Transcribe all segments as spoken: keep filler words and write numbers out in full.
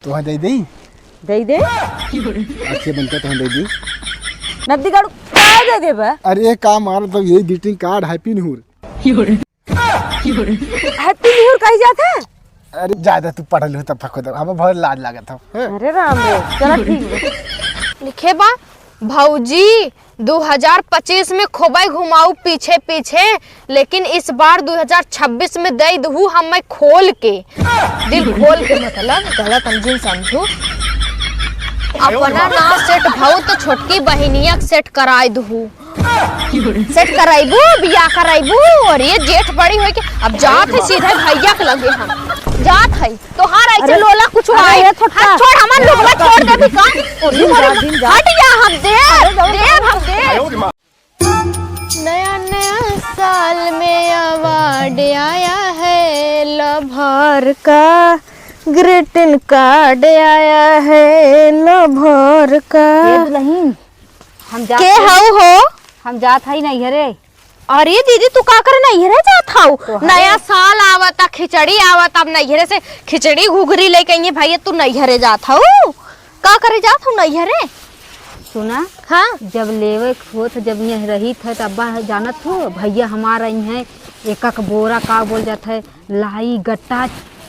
तोहा दे दे। दे दे। अच्छे बनते तोहा दे दी। नद्दी गाड़ू का दे देबा? अरे का मार, तो यही greeting card, Happy New Year। Happy New Year कही जात है? अरे ज्यादा तू पढ़ल हो तब फको दे, हमें बहुत लाज लागत हो। अरे राम रे, चला ठीक बा। लिखे बा, भौजी, दू हजार पच्चीस में खूबे घुमाऊ पीछे पीछे, लेकिन इस बार दू हजार छब्बीस में दे दहू हमें खोल के, दिल खोल के, मतलब गलत हम जिन समझू। अपना ना set भऊ तो छोटकी बहिनिया के set कराए दहू। Set कराइबू, बियाह कराइबू, और ये जेठ बड़ी होई के अब जात है सीधे भैया के लगे हम। जात है। तोहार ऐसे अरे, लोला कुछ अरे, आई। ये छोटका। हाथ छोड़, हमार लुगवा छोड़ देबी का? अरे, जिन जा, जिन जा। हट जा, हम देब, अरे, जाओ, देब, हम देब। नया नया साल में award आया है lover का, greeting card आया है lover का। ए दुलहिन, हम जात के हई। हऊ हो? हम जात हई नैहरे। अरे दीदी, तू का करे नैहरे जात हऊ? तोहरे नया साल आवता, खिचड़ी आवता, अब नैहरे से खिचड़ी घुघरी लेके अइहे भैया, तू नैहरे जात हऊ? का करे जात हऊ नैहरे? सुना, हाँ। जब लेवे के होत, जब यहाँ रहित है, तब जानत हो, भैया हमार अइहे, एक एक बोरा का बोल जात है, लाई, गट्टा,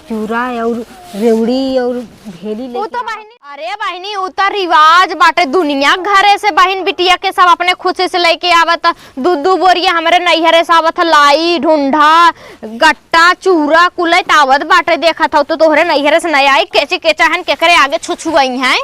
चूरा और रेवड़ी और भेली उ लेके तो आवा। बहिनी, अरे बहिनी, उ तो रिवाज बाटे दुनिया के घरे से बहिन बिटिया के सब अपने खुशी से लेके आवत। दू दू बोरिया हमरे नैहरे से आवत ह, लाई, ढूंढा, गट्टा, चूरा, कुलैत आवत बाटे। देखत हऊ तो तोहरे नैहरे से नया आई, केची केचा हन, केकरे आगे छुछुआई हैं।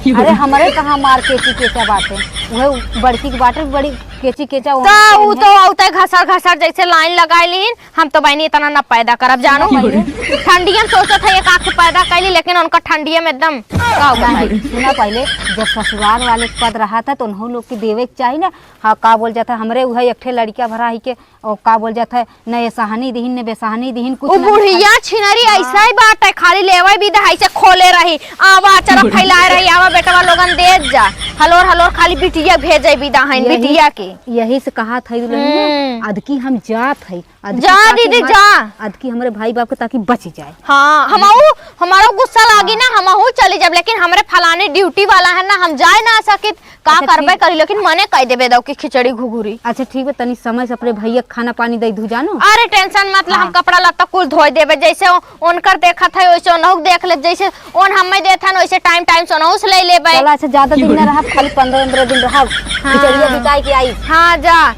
अरे हमरे कहाँ मार केची केचा बाटे, उहे बड़की के बाटे, बड़ी केची केचा तो ओने उ ओने। तो औते घसर घसर जैसे लाइन लगाए लीन। हम तो बहिनी इतना ना पैदा करब, जानू। सुना पहिले। ठंडिया में सोचत है एक आँख पैदा कैली, लेकिन उनका ठंडिया में एकदम का हो गया है। नहीं, सुना पहिले, जब ससुराल वाले के पद रहा था तो उन्हों लोग के देवे के चाही ना। हाँ, का बोल जाता है, हमरे उहे एक ठे लड़किया भरा ही के, और का बोल जाता है, न ये सहानी दिहिन, न बेसहानी दिहिन, कुछ उ ना बुढ़िया खाई। छिनरी हाँ। ऐसा ही बात है, खाली लेवे भी दहाई से खोले रही, आवा अचरा फैलाए रही, आवा बेटवा लोगन दे जा, हलोर हलोर खाली बिटिया भेजे भी दहाइन यही, बिटिया के। यही से कहा था दुल्हनिया, हम्म। अदकी हम जात है, अदकी जा ताकि दीदी, हमार-, जा। अदकी हमरे भाई बाप के ताकि बच जाए। हाँ, हमहू, हमारा गुस्सा लागी ना, हमहू चली जाब, लेकिन हमरे फलानी ड्यूटी वाला है ना, हम जाए ना सकित, का अच्छा, करबे ठीक। करी, लेकिन मने कह देबे दो कि खिचड़ी घुघुरी। अच्छा, ठीक बा, तनी समय से अपने भैया के खाना पानी दे दू, जानू। अरे, tension मत ला, हम हाँ। कपड़ा लत्ता कुल धोए देबे, जैसे ओ-, ओनकर देखत है, वैसे ओनहु के देख ले, जैसे ओन हमें देत हन, वैसे time, time से ओनहु से ले लेबे। चला, अच्छा, ज्यादा दिन ना रहा, खाली पन्द्रह, पन्द्रह दिन रहा, हाँ। खिचड़िया बिकाई के आई। हाँ, जा।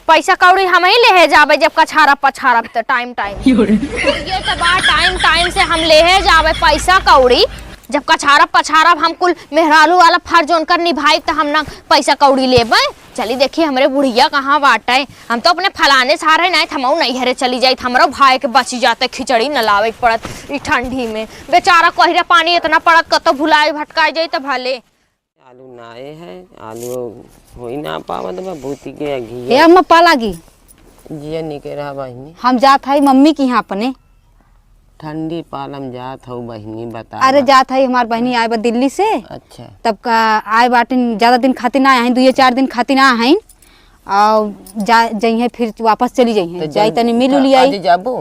पैसा कौड़ी हमही लेहे जाबे, जब कछारब पछारब त time time। ये तो बा, time time से हम लेहे जाबे पैसा कौड़ी। जब कछारब पछारब हम कुल मेहरारू वाला फर्ज उनकर निभाई त हम ना पैसा कौड़ी लेबे। चली देखी हमरे बुढ़िया कहाँ बाटे। हम तो अपने फलाने सारे नाहीं, हमहू नैहरे चली जाइत, हमरो भाई के बची जाते खिचड़ी न लावे के पड़त ई ठंडी में। बेचारा कहिरा पानी इतना पड़त, कतो भुलाए भटकाए जाई त भले। आलू नाए है, आलू होई ना पावत बा, बूती के घिया। हे अम्मा, पा लागी। जिया निके रहा बहिनी। हम जात हई मम्मी के यहाँ अपने। ठंडी पालम जात हऊ बहिनी, बता। अरे जात हई, हमार बहिनी आए बा दिल्ली से। अच्छा। तब का आए बाटिन, ज्यादा दिन खातिर ना आए हैं, दुइये चार दिन खातिर ना आए हैं। और जा, जइहें फिर वापस चली जइहें। तो जाई जन-, तनी मिल तो उली आई। आज जाबू?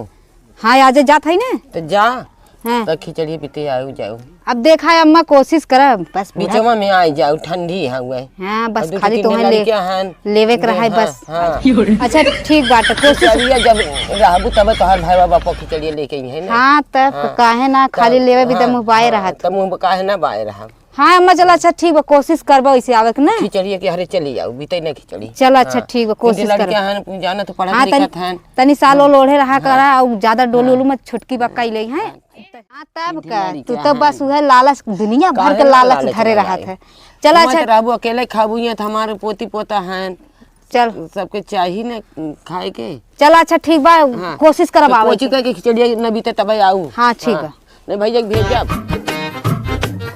हाँ, आजे जात हई ना। तो जा। हाँ। तो खिचड़ी पीते आऊ जाऊ। अब देखा है अम्मा, कोशिश करब, बस बुढ़ा बीचवा में आई जाऊ, ठंडी है हुए। हाँ, बस और दू खाली तीन तोहे ले-, लड़कियां हैं। लेवे के रहे हाँ, बस। हाँ। अच्छा, ठीक बात है, कोशिश। खिचड़िया जब रहबू तब तोहर भाई बाबा को खिचड़िया लेके आई है ना। हाँ, तब हाँ। काहे ना, खाली तब, लेवे भी हाँ, दम उबाए हाँ, रहत। तब मुँह काहे ना बाए रहा। हाँ अम्मा, चला अच्छा ठीक बा, कोशिश करबा वैसे आवे के ना। खिचड़िया के हरे चली जाऊ, बीते ना खिचड़ी। चला अच्छा हाँ। ठीक बा, कोशिश करब। लड़कियां हैं, जाना तो पढ़त हाँ, तनी, लिखत हैं। तनी साल हाँ। ओल ओढ़े रहा हाँ। करा, और ज्यादा डोलू हाँ। ओलू मत छोटकी बा कइले हैं। हाँ। हाँ, तब का? तू तो बस उहे लालच, दुनिया भर के लालच धरे रहत है। चला अच्छा। रहबू अकेले खाबू, यहाँ तो हमारे पोती पोता हैं। चल। सबके चाही ना खाए के। चला अच्छा, ठीक बा, हाँ। कोशिश करब तो आवे कोची के। कह के खिचड़िया न बीते तबे आऊ। हाँ, ठीक हाँ। बा। नहीं भैया के भेजब।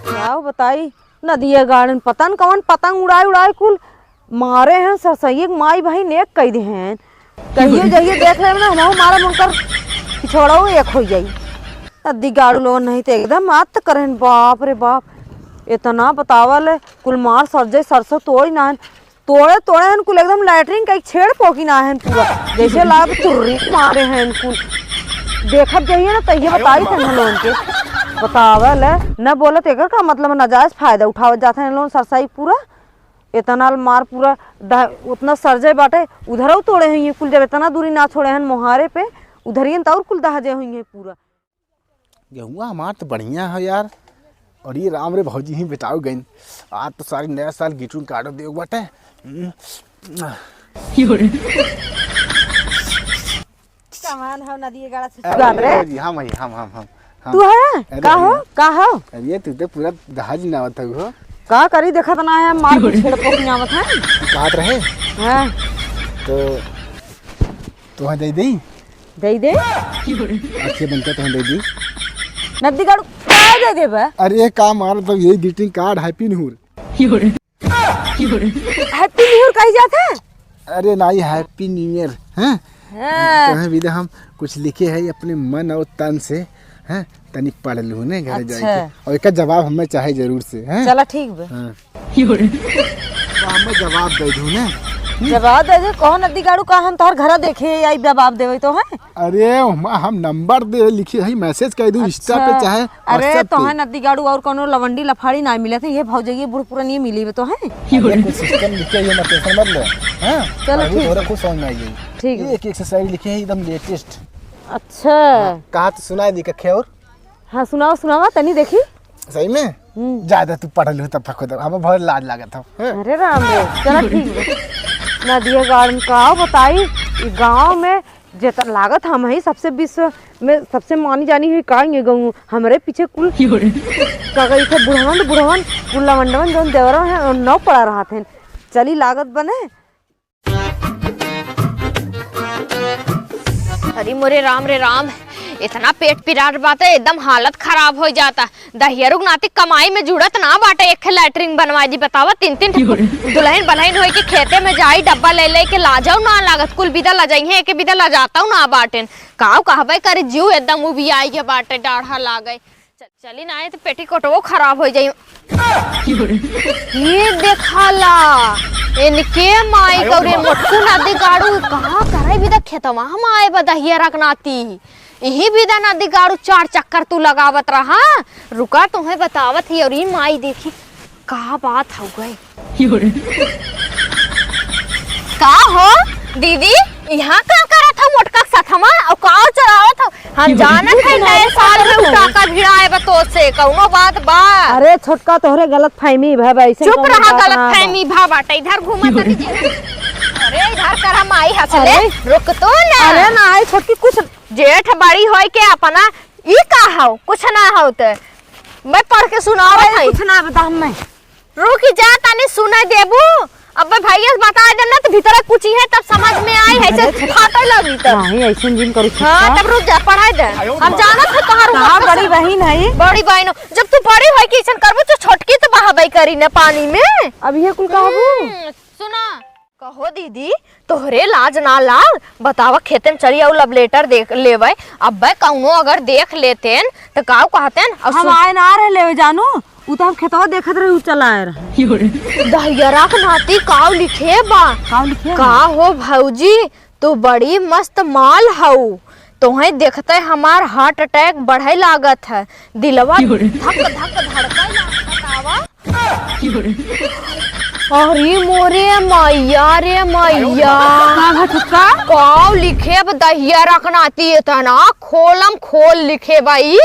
का बताई, नदिया गाड़न पता न कवन पतंग उड़ाए उड़ाए कुल मारे हैं, सरसैये के माई बहिन एक कई दे हैं। कहिए जइए देख लेब ना, हमहू मारब उनकर पिछोड़ऊ एक होइ जाई। अद्दी गाड़ू लोगन नहीं तो एकदम आत करहन, बाप रे बाप। इतना बतावल है, कुल मार सर जाई, सरसों तोड़ी ना हन। तोड़े तोड़े हन कुल एकदम लैट्रिन का एक छेड़ पोकी ना हन पूरा। जैसे लाग तुर्री मारे हैं कुल। देखत जइए ना तइये बताई थे हम लोगन के। बतावे ले, न बोलत एकर का मतलब, नाजायज फायदा उठावत जात हैं लोग सरसाई पूरा। इतना मार पूरा दह-, उतना सरजे बाटे, उधरऊ तोड़े हैं ये कुल, जब इतना दूरी ना छोड़े हैं मोहारे पे, उधरियन त और कुल दहजे हुई हैं पूरा। गेहुआ हमार तो बढ़िया है यार। और ये राम रे भौजी ही बेटाऊ गइन। आज तो सारी नया साल गिटुन काटो देव बाटे। हम्म। कमान हो नदी गाड़ा से अरे बाप रे। भौजी, हम ही, हम, हम, हम, हम। तू है? अरे का हो? भैया। का हो? अरे तू तो पूरा दहाज नावत हो। का करी, देखत ना है, मार के छेड़ पोक नावत है। कहत रहे? हाँ। तो तोहैं दे देई? दे दे। अच्छे बनते तोहैं दे दी। नद्दी गाड़ू का दे देबा? अरे का मार, तो यही greeting card, Happy New Year। Happy New Year कही जात है? अरे नाई, Happy New Year, हैं? हाँ। तोहैं विदा हम कुछ लिखे है अपने मन और तन से, हैं? तनिक पढ़ लूँ ने घर जाए अच्छा। के। और एकर जवाब हमें चाहे जरूर से, हैं? चला ठीक बा। हाँ। तो हमें जवाब दे दू ने। जवाब दे दे, कौन नदी गाड़ू का हम तोहर घरा देखे आई जवाब देवे तो है? अरे, हम, हम नंबर दे लिखे है, message कर दू, Insta पे अच्छा। चाहे अरे, WhatsApp पे। तोहैं नदी गाड़ू और कौनो लवंडी लफाड़ी ना मिलत है, ये भौजइये बूढ़ पुरानी मिली बे तोहैं। अरे, कुछ system लिखे है, ये मत tension मत ले। हाँ? चलो, अभी ठीक। तोहरा खुद समझ में आई जाई। ठीक ये है। एक, एक से शायरी लिखे है, एकदम latest। अच्छा। हाँ, कहा तो सुनाई दी कखे और? हाँ, सुनावा, सुनावा, तनी देखी। सही में? हम्म। ज्यादा तू पढ़ल हो तब फको तब, हमें बहुत लाज लागत हो। हाँ? अरे राम रे, चला ठीक बा। नदिया गाड़ में का बताई, ई गाँव में जेतना लागत हम ही सबसे विश्व में सबसे मानी जानी हुई का ये गाँव, हमरे पीछे कुल का कही थे बुढ़वन, बुढ़वन, कुल लवंडवन जौन देवरा है और नौ पड़ा रहा थे। चली लागत बने। अरे मोरे राम रे राम, इतना पेट पिरात बाटे, एकदम हालत खराब हो जाता। दहियरू के नाती कमाई में जुड़त ना बाटे, एक ठे latrine बनवा दी, बतावा, तीन तीन ठे दुल्हन बलहन होई के खेते में जाई, डब्बा ले ले के लाजऊ ना लागत, कुल बिदा लजाई है, एक बिदा लजातऊ ना बाटेन। काऊ कहबे करे, जीव एकदम उबियाई के बाटे, डाढ़ा लागे। च-, चली ना, ये तो पेटीकोटवो खराब हो जाई। ये देखाला, इनके माई गौरे मोटकू नदी गाड़ू, कहाँ करे बिदा खेतवा हम आए बा दहियरा के नाती। इही बिदा नदी गाड़ू चार चक्कर तू लगावत रहा। रुका, तोहैं बतावत ही। और ई माई देखी, का बात हो गई। का हो दीदी, यहाँ का करत हो मोटका के सथमा? और का चलावत हो? हम जानत है नए साल में उ टाका भिड़ाए बा तो से, कौनो बात बा? अरे छोटका, तोहरे गलतफहमी भा बा, ऐसे चुप कौनो रहा, बात ना बा। गलतफहमी भा बाटे, इधर घूमत हती जी। अरे इधर करा माई हंसले, अरे। रुक तो ना। अरे ना, आई छोटकी कुछ जेठ बड़ी होई के अपना, ई का हौ? कुछ ना हौ ते। मैं पढ़ के सुनावत अरे, हई। कुछ ना बता हमें। रुकी जा, तनी सुने देबू। अब भैया से बता देना तो भीतर कुछ ही है, तब समझ में आई है, से अरे, फाटे लगी तब। नहीं, ऐसे जिन करू हाँ, छोटका। तब रुक जा, पढ़ाई दे। हम जानत है तोहार कहाँ उम्र बड़ी कैसे। बहिन है? बड़ी बहिन हो। जब तू बड़ी होई के ऐसन करबू, तो छोटकी तो बहावे करी ना पानी में। अब ये कुल कहबू? हम्म, सुना। कहो दीदी, तोहरे लाज ना लाग? बतावा, खेते में चली आऊ love letter देख लेवे। अब्बे कौनो अगर देख लेतेन, त काऊ कहतेन? और हम सुन आए ना रहे लेवे जानू, उ तो हम खेतवा देखत रहे, उ चला आए रहे। दहियरा के नाती काऊ लिखे बा? काऊ लिखे का बा? हो भौजी, तू बड़ी मस्त माल हऊ, तोहैं देखते हमार heart attack बढ़े लागत है, दिलवा धक धक धड़के लागत। बतावा। अरे मोरे मैया रे मैया। का भा छुटका? काव लिखे अब दहियरा के नाती, इतना खोलम खोल लिखे बा ई।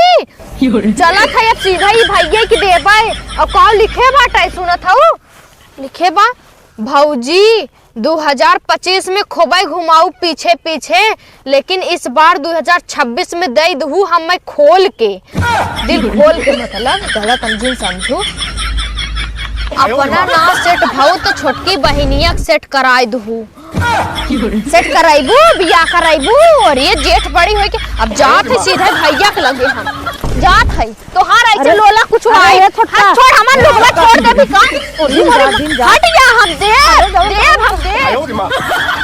चलत है अब सीधा ही भैया के देबे। अब काव लिखे बाटे, सुनत हऊ? लिखे बा, भौजी, दू हजार पच्चीस में खूबे घुमाऊ पीछे पीछे, लेकिन इस बार दू हजार छब्बीस में दे दहू हमें खोल के, दिल खोल के, मतलब गलत हम जिन समझू। अपना ना set भऊ तो छोटकी बहिनिया के set कराए दहू। Set कराइबू, बियाह कराइबू, और ये जेठ बड़ी होई के अब जात है सीधे भैया के लगे हम। जात है। तोहार ऐसे अरे, लोला कुछ अरे, आए। ये छोटका। हाथ छोड़, हमार लोगवा छोड़ दे भी का? दिन जा, दिन जा। हट जा, हम देब, अरे, जाओ, देब, हम देब।